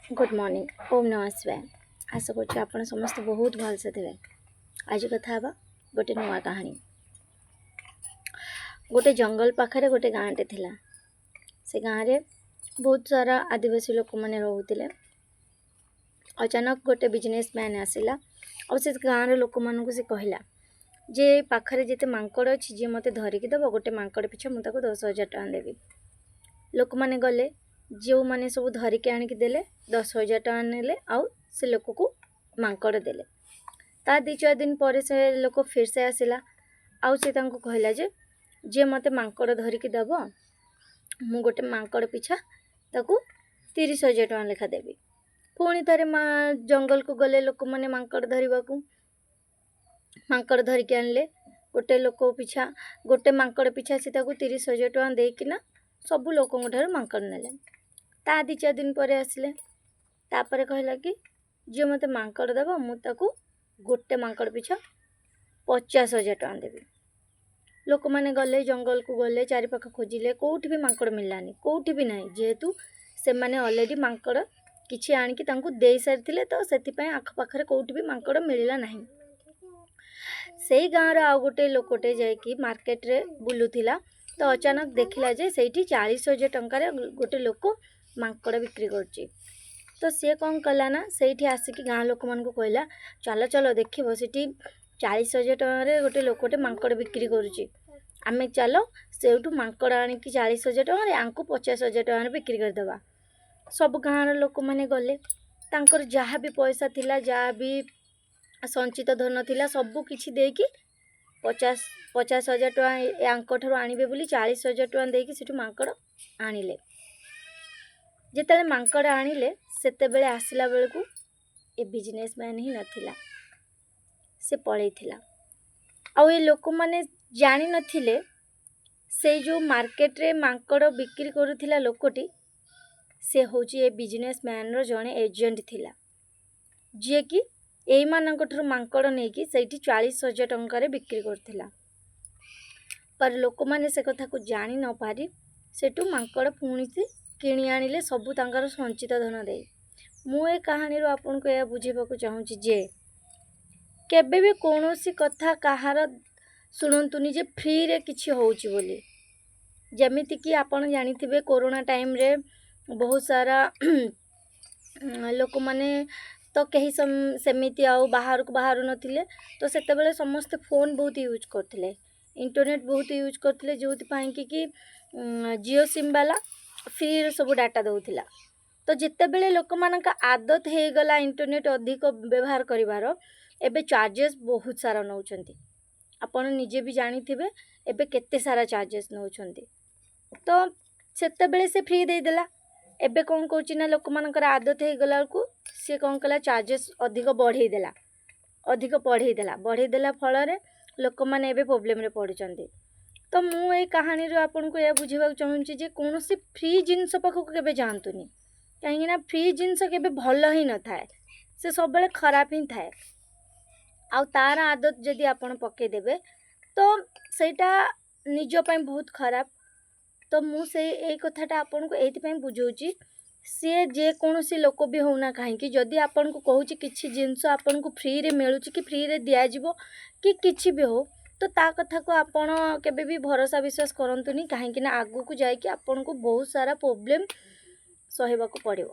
Good morning. Om ନମଃ ଶିବାୟ। ଆଶା କରୁଛି ଆପଣ ସମସ୍ତେ ବହୁତ ଭଲସେ ଥିବେ। ଆଜି କଥା ହେବା ଗୋଟେ ନୂଆ କାହାଣୀ। ଗୋଟେ ଜଙ୍ଗଲ ପାଖରେ ଗୋଟେ ଗାଁଟେ ଥିଲା। ସେ ଗାଁରେ ବହୁତ ସାରା ଆଦିବାସୀ ଲୋକମାନେ ରହୁଥିଲେ। ଅଚାନକ ଗୋଟେ ବିଜନେସ୍ ମ୍ୟାନ୍ ଆସିଲା ଆଉ ସେ ଗାଁର ଲୋକମାନଙ୍କୁ ସେ କହିଲା ଯେ ପାଖରେ ଯେତେ ମାଙ୍କଡ଼ ଅଛି, ଯିଏ ମୋତେ ଧରିକି ଦେବ, ଗୋଟେ ମାଙ୍କଡ଼ ପିଛା ମୁଁ ତାକୁ 10,000 ଟଙ୍କା ଦେବି। ଲୋକମାନେ ଗଲେ। ଯେଉଁମାନେ ସବୁ ଧରିକି ଆଣିକି ଦେଲେ, 10,000 ଟଙ୍କା ନେଲେ ଆଉ ସେ ଲୋକକୁ ମାଙ୍କଡ଼ ଦେଲେ। ତା 2-4 ଦିନ ପରେ ସେ ଲୋକ ଫିର ସେ ଆସିଲା ଆଉ ସେ ତାଙ୍କୁ କହିଲା ଯେ ଯିଏ ମୋତେ ମାଙ୍କଡ଼ ଧରିକି ଦେବ, ମୁଁ ଗୋଟେ ମାଙ୍କଡ଼ ପିଛା ତାକୁ 30,000 ଟଙ୍କା ଲେଖା ଦେବି। ପୁଣି ଥରେ ମା ଜଙ୍ଗଲକୁ ଗଲେ ଲୋକମାନେ ମାଙ୍କଡ଼ ଧରିବାକୁ। ମାଙ୍କଡ଼ ଧରିକି ଆଣିଲେ। ଗୋଟେ ଲୋକ ପିଛା, ଗୋଟେ ମାଙ୍କଡ଼ ପିଛା ସେ ତାକୁ 30,000 ଟଙ୍କା ଦେଇକିନା ସବୁ ଲୋକଙ୍କ ଠାରୁ ମାଙ୍କଡ଼ ନେଲେ। ତା 2-4 ଦିନ ପରେ ଆସିଲେ। ତାପରେ କହିଲା କି ଯିଏ ମୋତେ ମାଙ୍କଡ଼ ଦେବ, ମୁଁ ତାକୁ ଗୋଟେ ମାଙ୍କଡ଼ ପିଛା 50,000 ଟଙ୍କା ଦେବି। ଲୋକମାନେ ଗଲେ, ଜଙ୍ଗଲକୁ ଗଲେ, ଚାରିପାଖ ଖୋଜିଲେ, କେଉଁଠି ବି ମାଙ୍କଡ଼ ମିଳିଲାନି, କେଉଁଠି ବି ନାହିଁ। ଯେହେତୁ ସେମାନେ ଅଲରେଡ଼ି ମାଙ୍କଡ଼ କିଛି ଆଣିକି ତାଙ୍କୁ ଦେଇସାରିଥିଲେ, ତ ସେଥିପାଇଁ ଆଖପାଖରେ କେଉଁଠି ବି ମାଙ୍କଡ଼ ମିଳିଲା ନାହିଁ। ସେଇ ଗାଁର ଆଉ ଗୋଟେ ଲୋକଟେ ଯାଇକି ମାର୍କେଟରେ ବୁଲୁଥିଲା, ତ ଅଚାନକ ଦେଖିଲା ଯେ ସେଇଠି 40,000 ଟଙ୍କାରେ ଗୋଟେ ଲୋକ ମାଙ୍କଡ଼ ବିକ୍ରି କରୁଛି। ତ ସିଏ କ'ଣ କଲା ନା ସେଇଠି ଆସିକି ଗାଁ ଲୋକମାନଙ୍କୁ କହିଲା, "ଚାଲ ଚାଲ, ଦେଖିବ, ସେଠି 40,000 ଟଙ୍କାରେ ଗୋଟେ ଲୋକଟେ ମାଙ୍କଡ଼ ବିକ୍ରି କରୁଛି। ଆମେ ଚାଲ ସେଇଠୁ ମାଙ୍କଡ଼ ଆଣିକି 40,000 ଟଙ୍କାରେ ୟାଙ୍କୁ 50,000 ଟଙ୍କାରେ ବିକ୍ରି କରିଦେବା।" ସବୁ ଗାଁର ଲୋକମାନେ ଗଲେ। ତାଙ୍କର ଯାହା ବି ପଇସା ଥିଲା, ଯାହା ବି ସଞ୍ଚିତ ଧନ ଥିଲା, ସବୁ କିଛି ଦେଇକି 50-50 ହଜାର ଟଙ୍କା ୟାଙ୍କ ଠାରୁ ଆଣିବେ ବୋଲି 40,000 ଟଙ୍କା ଦେଇକି ସେଠୁ ମାଙ୍କଡ଼ ଆଣିଲେ। ଯେତେବେଳେ ମାଙ୍କଡ଼ ଆଣିଲେ, ସେତେବେଳେ ଆସିଲା ବେଳକୁ ଏ ବିଜନେସ୍ ମ୍ୟାନ୍ ହିଁ ନଥିଲା, ସେ ପଳେଇଥିଲା। ଆଉ ଏ ଲୋକମାନେ ଜାଣିନଥିଲେ, ସେଇ ଯେଉଁ ମାର୍କେଟରେ ମାଙ୍କଡ଼ ବିକ୍ରି କରୁଥିଲା ଲୋକଟି, ସେ ହେଉଛି ଏ ବିଜନେସ୍ ମ୍ୟାନ୍ର ଜଣେ ଏଜେଣ୍ଟ ଥିଲା, ଯିଏକି ଏଇମାନଙ୍କ ଠାରୁ ମାଙ୍କଡ଼ ନେଇକି ସେଇଠି 40,000 ଟଙ୍କାରେ ବିକ୍ରି କରୁଥିଲା। पर ଲୋକମାନେ ସେ କଥାକୁ ଜାଣି ନପାରି ସେଠୁ ମାଙ୍କଡ଼ ପୁଣି ସେ କିଣି ଆଣିଲେ, ସବୁ ତାଙ୍କର ସଞ୍ଚିତ ଧନ ଦେଇ। ମୁଁ ଏ କାହାଣୀରୁ ଆପଣଙ୍କୁ ଏହା ବୁଝେଇବାକୁ ଚାହୁଁଛି ଯେ କେବେ ବି କୌଣସି କଥା କାହାର ଶୁଣନ୍ତୁନି ଯେ ଫ୍ରିରେ କିଛି ହେଉଛି ବୋଲି। ଯେମିତିକି ଆପଣ ଜାଣିଥିବେ, କୋରୋନା ଟାଇମ୍ରେ ବହୁତ ସାରା ଲୋକମାନେ ତ କେହି ସେମିତି ଆଉ ବାହାରକୁ ବାହାରୁ ନଥିଲେ। ତ ସେତେବେଳେ ସମସ୍ତେ ଫୋନ୍ ବହୁତ ୟୁଜ୍ କରୁଥିଲେ, ଇଣ୍ଟରନେଟ୍ ବହୁତ ୟୁଜ୍ କରୁଥିଲେ, ଯେଉଁଥିପାଇଁ କି ଜିଓ ସିମ୍ ବାଲା ଫ୍ରିରେ ସବୁ ଡାଟା ଦେଉଥିଲା। ତ ଯେତେବେଳେ ଲୋକମାନଙ୍କ ଆଦତ ହେଇଗଲା ଇଣ୍ଟରନେଟ୍ ଅଧିକ ବ୍ୟବହାର କରିବାର, ଏବେ ଚାର୍ଜେସ୍ ବହୁତ ସାରା ନେଉଛନ୍ତି। ଆପଣ ନିଜେ ବି ଜାଣିଥିବେ, ଏବେ କେତେ ସାରା ଚାର୍ଜେସ୍ ନେଉଛନ୍ତି। ତ ସେତେବେଳେ ସେ ଫ୍ରି ଦେଇଦେଲା। ଏବେ କ'ଣ କରୁଛି ନା ଲୋକମାନଙ୍କର ଆଦତ ହେଇଗଲା ବେଳକୁ ସିଏ କ'ଣ କଲା, ଚାର୍ଜେସ୍ ଅଧିକ ବଢ଼େଇ ଦେଲା, ଅଧିକ ବଢ଼େଇ ଦେଲା। ବଢ଼େଇ ଦେଲା ଫଳରେ ଲୋକମାନେ ଏବେ ପ୍ରୋବ୍ଲେମରେ ପଡ଼ୁଛନ୍ତି। ତ ମୁଁ ଏଇ କାହାଣୀରୁ ଆପଣଙ୍କୁ ଏହା ବୁଝେଇବାକୁ ଚାହୁଁଛି ଯେ କୌଣସି ଫ୍ରି ଜିନିଷ ପାଖକୁ କେବେ ଯାଆନ୍ତୁନି, କାହିଁକିନା ଫ୍ରି ଜିନିଷ କେବେ ଭଲ ହିଁ ନଥାଏ, ସେ ସବୁବେଳେ ଖରାପ ହିଁ ଥାଏ। ଆଉ ତାର ଆଦତ ଯଦି ଆପଣ ପକାଇଦେବେ, ତ ସେଇଟା ନିଜ ପାଇଁ ବହୁତ ଖରାପ। ତ ମୁଁ ସେଇ ଏଇ କଥାଟା ଆପଣଙ୍କୁ ଏଇଥିପାଇଁ ବୁଝଉଛି, ସିଏ ଯେକୌଣସି ଲୋକ ବି ହେଉନା କାହିଁକି, ଯଦି ଆପଣଙ୍କୁ କହୁଛି କିଛି ଜିନିଷ ଆପଣଙ୍କୁ ଫ୍ରିରେ ମିଳୁଛି କି ଫ୍ରିରେ ଦିଆଯିବ କି କିଛି ବି ହେଉ, ତ ତା କଥାକୁ ଆପଣ କେବେ ବି ଭରସା ବିଶ୍ୱାସ କରନ୍ତୁନି, କାହିଁକିନା ଆଗକୁ ଯାଇକି ଆପଣଙ୍କୁ ବହୁତ ସାରା ପ୍ରୋବ୍ଲେମ୍ ସହିବାକୁ ପଡ଼ିବ।